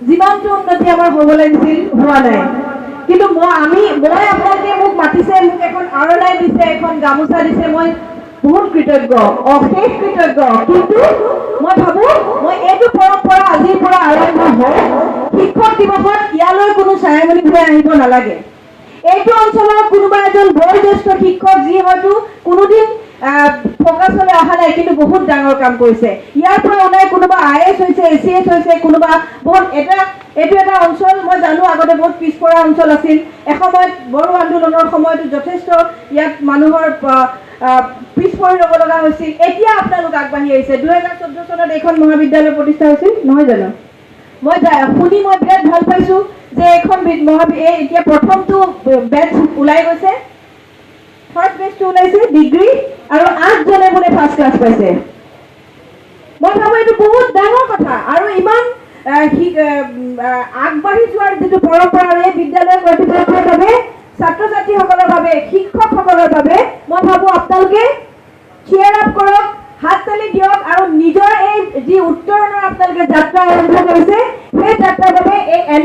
যিমানটো উন্নতি আমাৰ হ'ব লাগিছিল হোৱা নাই। কিন্তু মই আপোনালোকে মোক মাতিছে, মোক এখন আৰণাই দিছে, এখন গামোচা দিছে, মই বহুত কৃতজ্ঞ, অশেষ কৃতজ্ঞ। কিন্তু মই ভাবো মই এইটো পৰম্পৰা আজিৰ পৰা আৰম্ভ হওক। শিক্ষক দিৱসত ইয়ালৈ কোনো ছায়ামণি ভূঞা আহিব নালাগে। এইটো অঞ্চলৰ কোনোবা এজন বয়োজ্যেষ্ঠ শিক্ষক যি হয়তো কোনোদিন ফকাছলৈ অহা নাই, কিন্তু বহুত ডাঙৰ কাম কৰিছে। ইয়াৰ পৰা ওলাই কোনোবা I S হৈছে, এ চি এছ হৈছে, কোনোবা বহুত এটা এইটো এটা অঞ্চল মই জানো আগতে বহুত পিছপৰা অঞ্চল আছিল। এসময়ত বড়ো আন্দোলনৰ সময়তো যথেষ্ট ইয়াত মানুহৰ পিছ পৰি ৰ'ব লগা হৈছিল। এতিয়া আপোনালোক আগবাঢ়ি আহিছে। 2014 চনত এইখন মহাবিদ্যালয় প্ৰতিষ্ঠা হৈছিল, নহয় জানো? মই শুনি মই বিৰাট ভাল পাইছোঁ যে এইখন এই এতিয়া প্ৰথমটো বেটছ ওলাই গৈছে, ফাৰ্ষ্ট বেটছটো ওলাইছে ডিগ্ৰী আৰু আঠজনে বোলে ফাৰ্ষ্ট ক্লাছ পাইছে। মই ভাবো এইটো বহুত ডাঙৰ কথা। আৰু ইমান আগবাঢ়ি যোৱাৰ যিটো পৰম্পৰা আৰু এই বিদ্যালয় কৰ্তৃপক্ষৰ বাবে, ছাত্ৰ ছাত্ৰীসকলৰ বাবে, শিক্ষকসকলৰ বাবে মই ভাবো আপোনালোকে চিয়াৰ আপ কৰক, হাত তালি দিয়ক আৰু নিজৰ এই যি উত্তৰণৰ আপোনালোকে যাত্ৰা আৰম্ভ কৰিছে, সেই যাত্ৰাৰ বাবে এই N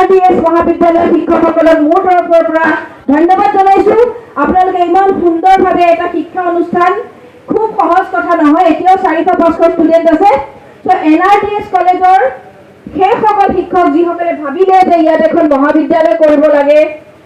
R D S মহাবিদ্যালয়ৰ শিক্ষকসকলক মোৰ তৰফৰ পৰা ধন্যবাদ জনাইছো। আপোনালোকে ইমান সুন্দৰভাৱে এটা শিক্ষা অনুষ্ঠান, খুব সহজ কথা নহয়, এতিয়াও 400-500 ষ্টুডেণ্ট আছে। চ' N R D S কলেজৰ সেইসকল শিক্ষক যিসকলে ভাবিলে যে ইয়াত এখন মহাবিদ্যালয় কৰিব লাগে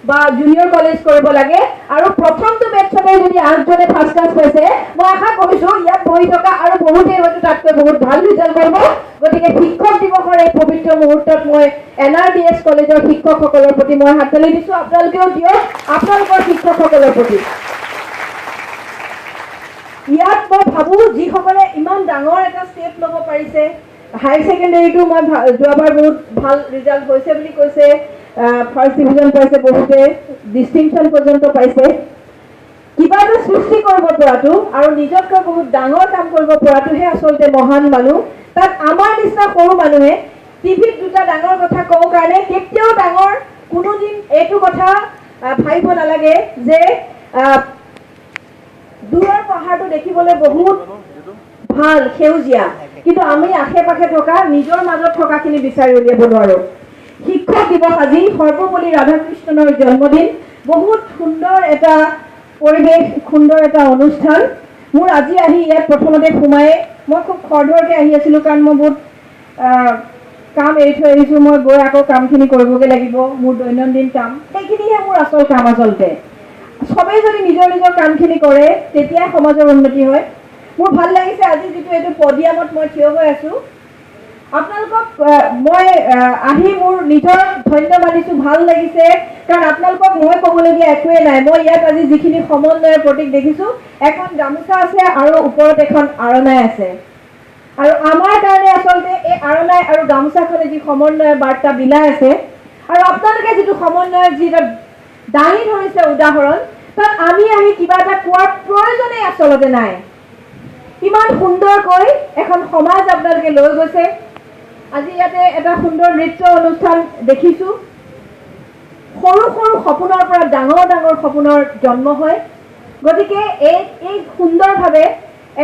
বা জুনিয়ৰ কলেজ কৰিব লাগে আৰু প্ৰথমটো বেটছতে যদি আঠজনে ফাৰ্ষ্ট ক্লাছ পাইছে, মই আশা কৰিছো ইয়াত বহি থকা আৰু বহুতেই হয়তো তাতকৈ বহুত ভাল ৰিজাল্ট কৰিব। গতিকে শিক্ষক দিৱসৰ এই পবিত্ৰ মুহূৰ্তত মই N R D S কলেজৰ শিক্ষকসকলৰ প্ৰতি মই হাত তালি দিছো। আপোনালোকেও দিয়ক আপোনালোকৰ শিক্ষকসকলৰ প্ৰতি। ইয়াত মই ভাবো যিসকলে ইমান ডাঙৰ এটা ষ্টেপ ল'ব পাৰিছে, হায়াৰ ছেকেণ্ডেৰীটো মই যোৱাবাৰ বহুত ভাল ৰিজাল্ট হৈছে বুলি কৈছে, ফাৰ্ষ্ট ডিভিজন পাইছে, বহুতে ডিষ্টিংশ্যন পৰ্যন্ত পাইছে। কিবা এটা সৃষ্টি কৰিব পৰাটো আৰু নিজতকৈ বহুত ডাঙৰ কাম কৰিব পৰাটোহে আচলতে মহান মানুহ। তাত আমাৰ নিচিনা সৰু মানুহে টিভিত দুটা ডাঙৰ কথা কওঁ কাৰণে কেতিয়াও ডাঙৰ কোনোদিন এইটো কথা ভাবিব নালাগে যে দূৰৰ পাহাৰটো দেখিবলৈ বহুত ভাল সেউজীয়া, কিন্তু আমি আশে পাশে থকা নিজৰ মাজত থকাখিনি বিচাৰি উলিয়াব নোৱাৰো। শিক্ষক দিৱস আজি, সৰ্বপল্লী ৰাধাকৃষ্ণনৰ জন্মদিন, বহুত সুন্দৰ এটা পৰিৱেশ, সুন্দৰ এটা অনুষ্ঠান। মোৰ আজি আহি ইয়াত প্ৰথমতে সোমাই মই খুব খৰধৰকৈ আহি আছিলোঁ, কাৰণ মই বহুত কাম এৰি থৈ আহিছোঁ। মই গৈ আকৌ কামখিনি কৰিবগৈ লাগিব, মোৰ দৈনন্দিন কাম, সেইখিনিহে মোৰ আচল কাম। আচলতে চবেই যদি নিজৰ নিজৰ কামখিনি কৰে, তেতিয়াই সমাজৰ উন্নতি হয়। মোৰ ভাল লাগিছে আজি যিটো এইটো পডিয়ামত মই থিয় হৈ আছোঁ। আপোনালোকক মই আহি মোৰ নিজৰ ধন্য মানিছোঁ, ভাল লাগিছে, কাৰণ আপোনালোকক মই ক'বলগীয়া একোৱেই নাই। মই ইয়াত আজি যিখিনি সমন্বয়ৰ প্ৰতীক দেখিছোঁ, এখন গামোচা আছে আৰু ওপৰত এখন আৰণাই আছে। আৰু আমাৰ কাৰণে আচলতে এই আৰণাই আৰু গামোচাখনে যি সমন্বয়ৰ বাৰ্তা বিলাই আছে আৰু আপোনালোকে যিটো সমন্বয়ৰ যি এটা দাঙি ধৰিছে উদাহৰণ, তাত আমি আহি কিবা এটা কোৱাৰ প্ৰয়োজনেই আচলতে নাই। ইমান সুন্দৰকৈ এখন সমাজ আপোনালোকে লৈ গৈছে। আজি ইয়াতে এটা সুন্দৰ নৃত্য অনুষ্ঠান দেখিছোঁ। সৰু সৰু সপোনৰ পৰা ডাঙৰ ডাঙৰ সপোনৰ জন্ম হয়। গতিকে এই সুন্দৰভাৱে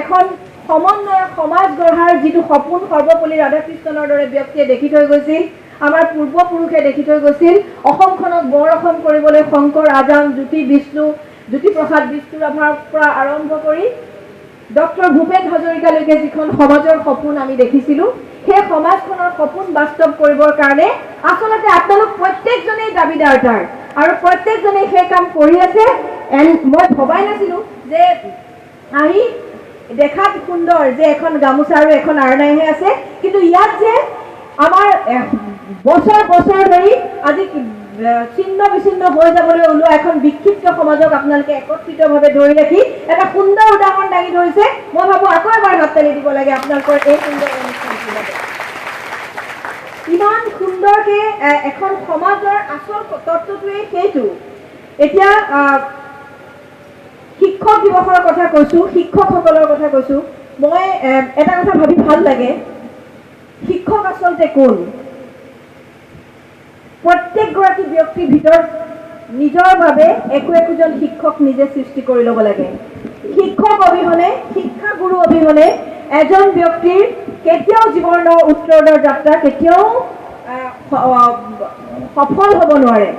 এখন সমন্বয়ৰ সমাজ গঢ়াৰ যিটো সপোন সৰ্বপল্লী ৰাধাকৃষ্ণনৰ দৰে ব্যক্তিয়ে দেখি থৈ গৈছিল, আমাৰ পূৰ্বপুৰুষে দেখি থৈ গৈছিল, অসমখনক বৰ অসম কৰিবলৈ শংকৰ আজান, জ্যোতি বিষ্ণু, জ্যোতিপ্ৰসাদ বিষ্ণু ৰাভাৰ পৰা আৰম্ভ কৰি ডক্টৰ ভূপেন হাজৰিকালৈকে যিখন সমাজৰ সপোন আমি দেখিছিলোঁ, সেই সমাজখনৰ সপোন বাস্তৱ কৰিবৰ কাৰণে আচলতে আপোনালোক প্ৰত্যেকজনেই দাবীদাৰ তাৰ আৰু প্ৰত্যেকজনেই সেই কাম কৰি আছে। এণ্ড মই ভবাই নাছিলোঁ যে আহি দেখাত সুন্দৰ যে এখন গামোচা আৰু এখন আৰণাইহে আছে, কিন্তু ইয়াত যে আমাৰ বছৰ বছৰ ধৰি আজি ছিন্ন বিচ্ছিন্ন হৈ যাবলৈ ওলোৱা এখন বিক্ষিপ্ত সমাজক আপোনালোকে একত্ৰিতভাৱে ধৰি ৰাখি এটা সুন্দৰ উদাহৰণ দাঙি ধৰিছে। মই ভাবোঁ আকৌ এবাৰ হাত তালি দিব লাগে আপোনালোকৰ এই সুন্দৰ অনুষ্ঠানটোৰ বাবে। ইমান সুন্দৰকে এখন সমাজৰ আচল তত্ত্বটোৱেই সেইটো। এতিয়া শিক্ষক দিৱসৰ কথা কৈছোঁ, শিক্ষকসকলৰ কথা কৈছোঁ। মই এটা কথা ভাবি ভাল লাগে, শিক্ষক আচলতে কোন? প্ৰত্যেকগৰাকী ব্যক্তিৰ ভিতৰত নিজৰ বাবে একো একোজন শিক্ষক নিজে সৃষ্টি কৰি ল'ব লাগে। শিক্ষক অবিহনে, শিক্ষাগুৰু অবিহনে এজন ব্যক্তিৰ কেতিয়াও জীৱনৰ উত্তৰণৰ যাত্ৰা কেতিয়াও সফল হ'ব নোৱাৰে।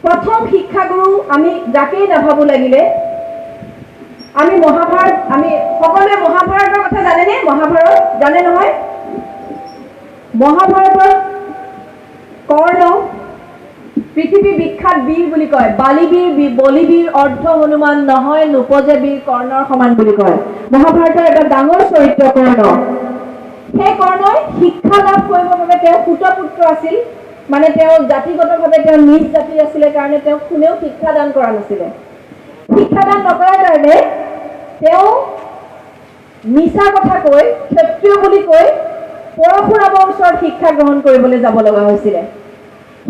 প্ৰথম শিক্ষাগুৰু আমি যাকেই নাভাবোঁ লাগিলে, আমি মহাভাৰত, আমি সকলোৱে মহাভাৰতৰ কথা জানেনে? মহাভাৰত জানে নহয়? মহাভাৰতত কৰ্ণ পৃথিৱী বিখ্যাত বীৰ বুলি কয়। বালিবীৰ, বলিবীৰ অৰ্ধ হনুমান নহয় নোপজে বীৰ কৰ্ণৰ সমান বুলি কয়। মহাভাৰতৰ এটা ডাঙৰ চৰিত্ৰ কৰ্ণ। সেই কৰ্ণই শিক্ষা লাভ কৰিবৰ বাবে, তেওঁ সূতপুত্ৰ আছিল, মানে তেওঁ জাতিগতভাৱে তেওঁ নীচ জাতিৰ আছিলে কাৰণে তেওঁক কোনেও শিক্ষাদান কৰা নাছিলে। শিক্ষাদান নকৰাৰ কাৰণে তেওঁ মিছা কথা কৈ, ক্ষত্ৰিয় বুলি কৈ পৰশুৰামৰ ওচৰত শিক্ষা গ্ৰহণ কৰিবলৈ যাব লগা হৈছিলে।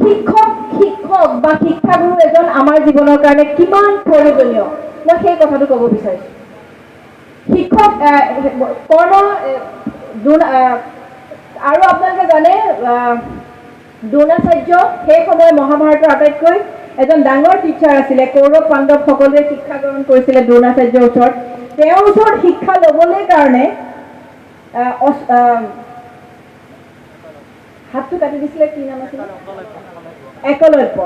শিক্ষক বা শিক্ষাগুৰু এজন আমাৰ জীৱনৰ কাৰণে কিমান প্ৰয়োজনীয়, মই সেই কথাটো ক'ব বিচাৰিছোঁ। শিক্ষক কৰ্ণ, আৰু আপোনালোকে জানে, দ্ৰোণাচাৰ্য সেই সময়ত মহাভাৰতৰ আটাইতকৈ এজন ডাঙৰ টিচাৰ আছিলে। কৌৰৱ পাণ্ডৱ সকলোৱে শিক্ষা গ্ৰহণ কৰিছিলে দ্ৰোণাচাৰ্যৰ ওচৰত। তেওঁৰ ওচৰত শিক্ষা ল'বলৈ কাৰণে হাতটো কাটি দিছিলে, কি নাম আছিলে? একলব্য।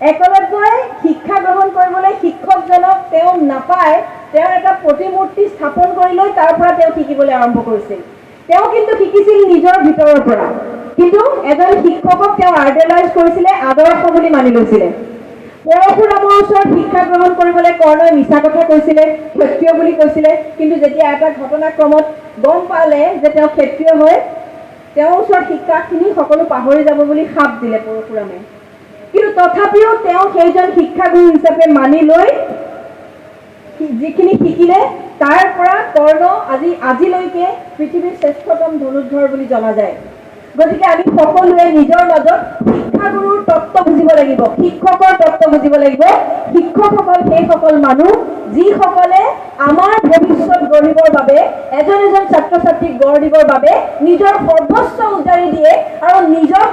একলব্যই শিক্ষা গ্ৰহণ কৰিবলৈ শিক্ষকজনক তেওঁ নাপায়, তেওঁৰ এটা প্ৰতিমূৰ্তি স্থাপন কৰি লৈ তাৰ পৰা তেওঁ শিকিবলৈ আৰম্ভ কৰিছিল। তেওঁ কিন্তু শিকিছিল নিজৰ ভিতৰৰ পৰা, কিন্তু এজন শিক্ষকক তেওঁ আইডেলাইজ কৰিছিলে, আদৰ্শ বুলি মানি লৈছিলে। পৰশুৰামৰ ওচৰত শিক্ষা গ্ৰহণ কৰিবলৈ কৰ্ণই মিছা কথা কৈছিলে, ক্ষত্ৰিয় বুলি কৈছিলে। কিন্তু যেতিয়া এটা ঘটনাক্ৰমত গম পালে যে তেওঁ ক্ষত্ৰিয় হয়, তেওঁৰ ওচৰত শিক্ষাখিনি সকলো পাহৰি যাব বুলি শাপ দিলে পৰশুৰামে। কিন্তু তথাপিও তেওঁ সেইজন শিক্ষাগুৰু হিচাপে মানি লৈ যিখিনি শিকিলে, তাৰ পৰা কৰ্ণ আজিলৈকে পৃথিৱীৰ শ্ৰেষ্ঠতম ধনুৰ্ধৰ বুলি জনা যায়। গতিকে আমি সকলোৱে নিজৰ মাজত শিক্ষাগুৰুৰ তত্ত্ব বুজিব লাগিব, শিক্ষকৰ তত্ত্ব বুজিব লাগিব। শিক্ষকসকল সেইসকল মানুহ যিসকলে আমাৰ ভৱিষ্যত গঢ়িবৰ বাবে, এজন এজন ছাত্ৰ ছাত্ৰীক গঢ় দিবৰ বাবে নিজৰ সৰ্বস্ব উজাৰি দিয়ে আৰু নিজক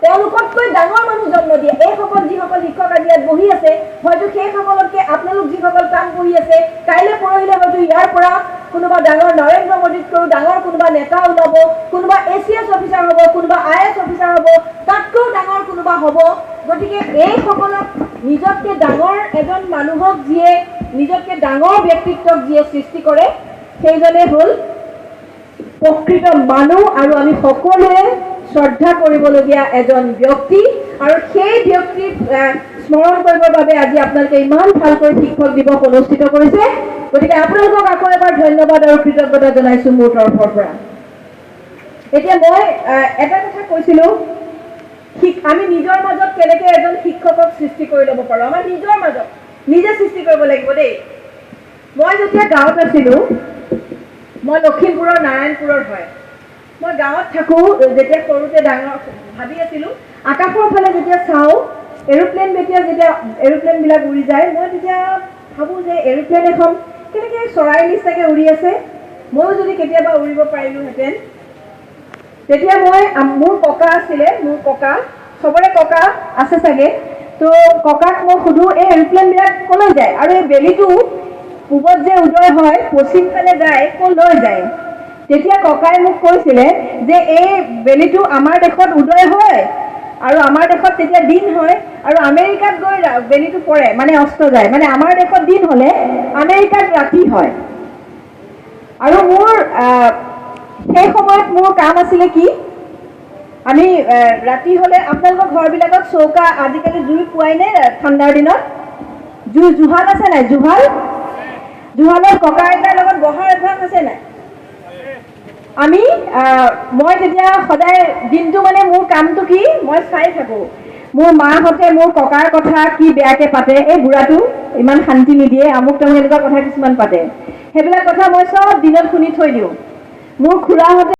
তেওঁলোকতকৈ ডাঙৰ মানুহ জন্ম দিয়ে। এইসকল যিসকল শিক্ষক আজি ইয়াত বহি আছে, হয়তো সেইসকলতকৈ আপোনালোক যিসকল তাত বহি আছে, কাইলৈ পৰহিলে হয়তো ইয়াৰ পৰা কোনোবা ডাঙৰ নৰেন্দ্ৰ মোদীতকৈও ডাঙৰ কোনোবা নেতা ওলাব, কোনোবা এচিএছ অফিচাৰ হ'ব, কোনোবা আইএএছ অফিচাৰ হ'ব, তাতকৈও ডাঙৰ কোনোবা হ'ব। গতিকে এইসকলক, নিজতকৈ ডাঙৰ এজন মানুহক যিয়ে, নিজতকৈ ডাঙৰ ব্যক্তিত্বক যিয়ে সৃষ্টি কৰে, সেইজনেই হ'ল প্ৰকৃত মানুহ আৰু আমি সকলোৱে শ্ৰদ্ধা কৰিবলগীয়া এজন ব্যক্তি। আৰু সেই ব্যক্তিক স্মৰণ কৰিবৰ বাবে আজি আপোনালোকে ইমান ভালকৈ শিক্ষক দিৱস অনুষ্ঠিত কৰিছে। গতিকে আপোনালোকক আকৌ এবাৰ ধন্যবাদ আৰু কৃতজ্ঞতা জনাইছোঁ মোৰ তৰফৰ পৰা। এতিয়া মই এটা কথা কৈছিলোঁ, আমি নিজৰ মাজত কেনেকৈ এজন শিক্ষকক সৃষ্টি কৰি ল'ব পাৰোঁ। আমাৰ নিজৰ মাজত নিজে সৃষ্টি কৰিব লাগিব দেই। মই যেতিয়া গাঁৱত আছিলোঁ, মই লখিমপুৰৰ নাৰায়ণপুৰৰ হয়, মই গাঁৱত থাকোঁ যেতিয়া সৰুতে ডাঙৰ ভাবি আছিলোঁ, আকাশৰ ফালে যেতিয়া চাওঁ, এৰোপ্লেন যেতিয়া এৰোপ্লেনবিলাক উৰি যায়, মই তেতিয়া ভাবোঁ যে এৰোপ্লেন এখন কেনেকৈ চৰাইৰ নিচিনাকৈ উৰি আছে, ময়ো যদি কেতিয়াবা উৰিব পাৰিলোহেঁতেন। তেতিয়া মই মোৰ ককা আছিলে, মোৰ ককা, চবৰে ককা আছে চাগে, তো ককাক মই সোধোঁ, এই এৰোপ্লেনবিলাক ক'লৈ যায় আৰু এই বেলিটো পূবত যে উদয় হয় পশ্চিম ফালে যায়, ক'লৈ যায়? তেতিয়া ককাই মোক কৈছিলে যে এই বেলিটো আমাৰ দেশত উদয় হয় আৰু আমাৰ দেশত তেতিয়া দিন হয় আৰু আমেৰিকাত গৈ বেলিটো পৰে, মানে অস্ত যায়, মানে আমাৰ দেশত দিন হ'লে আমেৰিকাত ৰাতি হয়। আৰু মোৰ সেই সময়ত মোৰ কাম আছিলে কি, আমি ৰাতি হ'লে আপোনালোকৰ ঘৰবিলাকত চৌকা, আজিকালি জুই পোৱাই নে? ঠাণ্ডাৰ দিনত জুই, জুহাল আছে নাই? জুহাল, জুহালত ককা আইতাৰ লগত বহাৰ অভ্যাস আছে নাই? আমি মই তেতিয়া সদায় দিনটো, মানে মোৰ কামটো কি, মই চাই থাকোঁ মোৰ মাহঁতে মোৰ ককাৰ কথা কি বেয়াকে পাতে, এই বুঢ়াটো ইমান শান্তি নিদিয়ে, আমুক তামুক এনেকুৱা কথা কিছুমান পাতে। সেইবিলাক কথা মই চব দিনত শুনি থৈ দিওঁ। মোৰ খুৰাহঁতে